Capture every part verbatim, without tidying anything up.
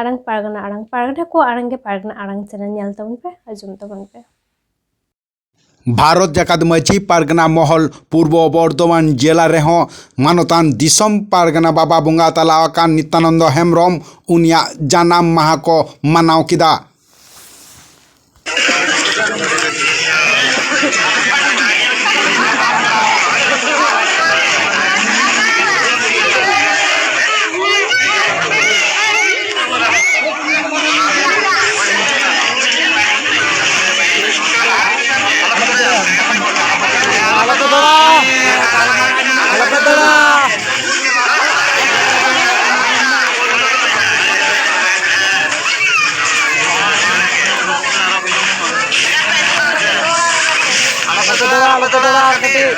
ᱟᱲᱟᱝ ᱯᱟᱨᱜᱟᱱᱟ ᱟᱲᱟᱝ, ᱯᱟᱨᱜᱟᱱᱟ ᱠᱚ ᱟᱲᱟᱝ ᱜᱮ ᱯᱟᱨᱜᱟᱱᱟ ᱟᱲᱟᱝ ᱪᱮᱱᱮᱞ ᱧᱮᱞ ᱛᱟᱵᱚᱱ ᱯᱮ, ᱟᱸᱡᱚᱢ ᱛᱟᱵᱚᱱ ᱯᱮ᱾ ᱵᱷᱟᱨᱚᱛ ᱡᱟᱠᱟᱛ ᱢᱟᱹᱡᱷᱤ ᱯᱟᱨᱜᱟᱱᱟ ᱢᱚᱦᱚᱞ ᱯᱩᱨᱵᱚ ᱵᱚᱨᱫᱷᱚᱢᱟᱱ ᱡᱮᱞᱟ ᱨᱮᱦᱚᱸ ᱢᱟᱱᱚᱛᱟᱱ ᱫᱤᱥᱚᱢ ᱯᱟᱨᱜᱟᱱᱟ ᱵᱟᱵᱟ ᱵᱚᱸᱜᱟ ᱛᱟᱞᱟ ᱟᱠᱟᱱ ᱱᱤᱛᱭᱟᱱᱚᱱᱫᱚ ᱦᱮᱢᱵᱨᱚᱢ ᱩᱱᱤᱭᱟᱜ ᱡᱟᱱᱟᱢ ᱢᱟᱦᱟ ᱠᱚ ᱢᱟᱱᱟᱣ ᱠᱮᱫᱟ᱾ ᱟᱞᱚᱯᱮ ᱫᱟᱹᱲᱟ, ᱟᱞᱚᱯᱮ ᱫᱟᱹᱲᱟ, ᱠᱟᱹᱴᱤᱡ᱾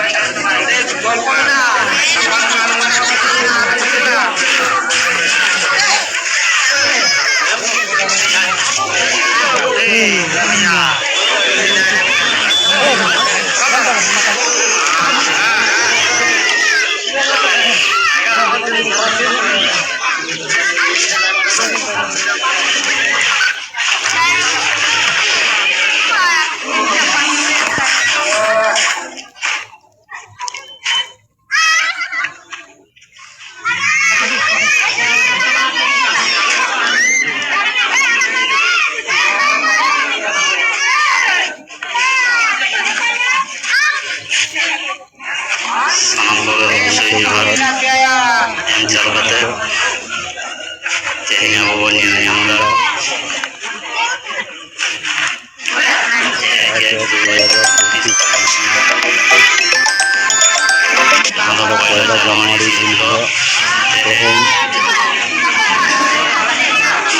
ᱥᱟᱱᱟᱢ ᱠᱚᱜᱮ ᱚᱵᱚᱥᱥᱳᱭ ᱡᱚᱦᱟᱨ ᱮᱢ ᱪᱟᱞ ᱠᱟᱛᱮ ᱛᱮᱦᱮᱧ ᱟᱵᱚ ᱵᱚᱱ ᱧᱮᱞ ᱧᱟᱢ ᱮᱫᱟ᱾ ᱡᱟᱦᱟᱸ ᱫᱚ ᱯᱚᱭᱞᱟ ᱡᱟᱱᱩᱣᱟᱨᱤ ᱫᱤᱱ ᱦᱤᱞᱳᱜ ᱛᱮᱦᱮᱧ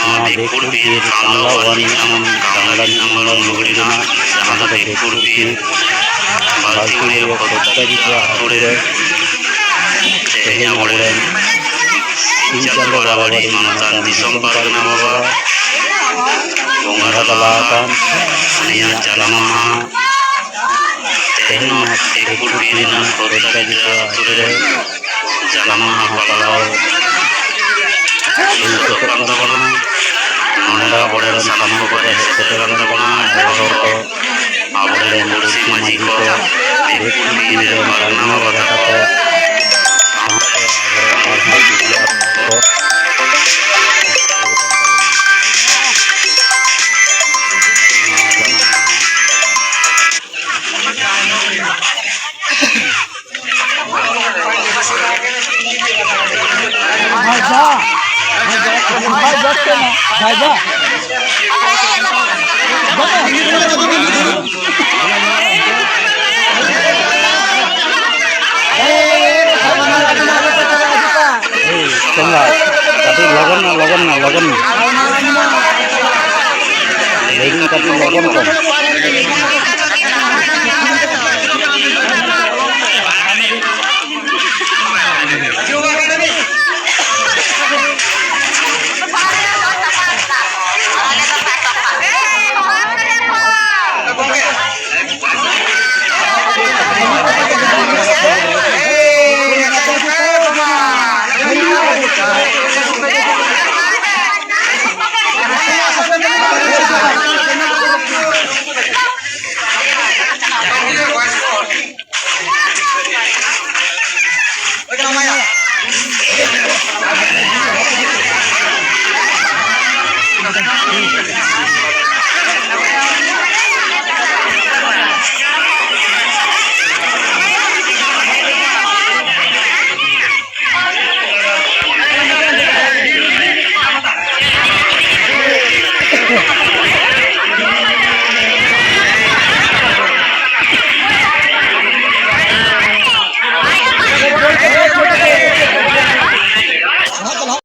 ᱱᱚᱣᱟ ᱵᱮᱠᱯᱩᱨ ᱵᱤᱨ ᱠᱟᱢᱞᱟ ᱣᱟᱱ ᱠᱟᱢᱞᱟ ᱱᱟᱢᱵᱟᱨ ᱞᱩᱜᱽᱲᱤ ᱨᱮᱱᱟᱜ ᱡᱟᱦᱟᱸ ᱫᱚ ᱵᱮᱠᱯᱩᱨ ᱵᱤᱨ ᱵᱟᱹᱞᱛᱤ ᱜᱩᱲᱤᱭᱟᱹ ᱠᱚᱫᱟ ᱜᱤᱫᱽᱨᱟᱹ ᱟᱛᱳ ᱨᱮ ᱛᱮᱦᱮᱧ ᱟᱵᱚᱨᱮᱱ ᱥᱤᱧ ᱪᱟᱸᱫᱳ ᱵᱟᱨᱟᱵᱟᱨᱤ ᱢᱟᱱᱚᱛᱟᱱ ᱫᱤᱥᱚᱢ ᱯᱟᱨᱜᱟᱱᱟ ᱵᱟᱵᱟ ᱵᱚᱸᱜᱟ ᱛᱟᱞᱟ ᱟᱠᱟᱱ ᱩᱱᱤᱭᱟᱜ ᱡᱟᱱᱟᱢ ᱢᱟᱦᱟ ᱛᱮᱦᱮᱧ ᱱᱚᱣᱟ ᱵᱮᱠᱯᱩᱨ ᱵᱤᱨ ᱨᱮᱱᱟᱜ ᱠᱚᱫᱟ ᱜᱤᱫᱽᱨᱟᱹ ᱟᱛᱳ ᱨᱮ ᱡᱟᱱᱟᱢ ᱢᱟᱦᱟ ᱯᱟᱞᱟᱣ ᱦᱩᱭ ᱥᱟᱹᱛᱚᱜ ᱠᱟᱱ ᱛᱟᱵᱚᱱᱟ᱾ ᱱᱚᱰᱮ ᱟᱵᱚᱨᱮᱱ ᱥᱟᱱᱟᱢ ᱠᱚᱠᱚ ᱦᱮᱡ ᱥᱮᱴᱮᱨ ᱟᱠᱟᱱ ᱛᱟᱵᱚᱱᱟ᱾ ᱟᱭᱳ ᱦᱚᱲ ᱠᱚ, ᱟᱵᱚᱨᱮᱱ ᱯᱩᱲᱥᱤ ᱢᱟᱹᱡᱷᱤ ᱠᱚ, ᱵᱷᱤᱠᱠᱷᱩ ᱛᱤ ᱨᱮ ᱵᱟᱨᱱᱟ ᱵᱟᱲᱟ ᱠᱟᱛᱮ, ᱥᱟᱶᱛᱮ ᱟᱵᱚᱨᱮᱱ ᱟᱨᱦᱚᱸ ᱠᱚ ᱛᱚᱸᱜᱟ, ᱠᱟᱹᱴᱤᱡ ᱞᱚᱜᱚᱱ ᱢᱮ, ᱞᱚᱜᱚᱱ ᱢᱮ, ᱞᱚᱜᱚᱱ ᱢᱮ᱾ ᱞᱟᱹᱭᱫᱟᱹᱧ ᱠᱟᱹᱴᱤᱡ ᱞᱚᱜᱚᱱ ᱠᱚᱢ᱾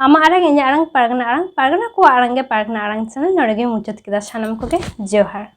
ᱟᱢᱟᱜ ᱟᱲᱟᱝ, ᱤᱧᱟᱹᱜ ᱟᱲᱟᱝ, ᱯᱟᱨᱜᱟᱱᱟ ᱟᱲᱟᱝ, ᱯᱟᱨᱜᱟᱱᱟ ᱠᱚᱣᱟᱜ ᱟᱲᱟᱝ ᱜᱮ ᱯᱟᱨᱜᱟᱱᱟ ᱟᱲᱟᱝ ᱪᱮᱱᱮᱞ᱾ ᱱᱚᱰᱮ ᱜᱮ ᱢᱩᱪᱟᱹᱫ ᱠᱮᱫᱟ᱾ ᱥᱟᱱᱟᱢ ᱠᱚᱜᱮ ᱡᱚᱦᱟᱨ᱾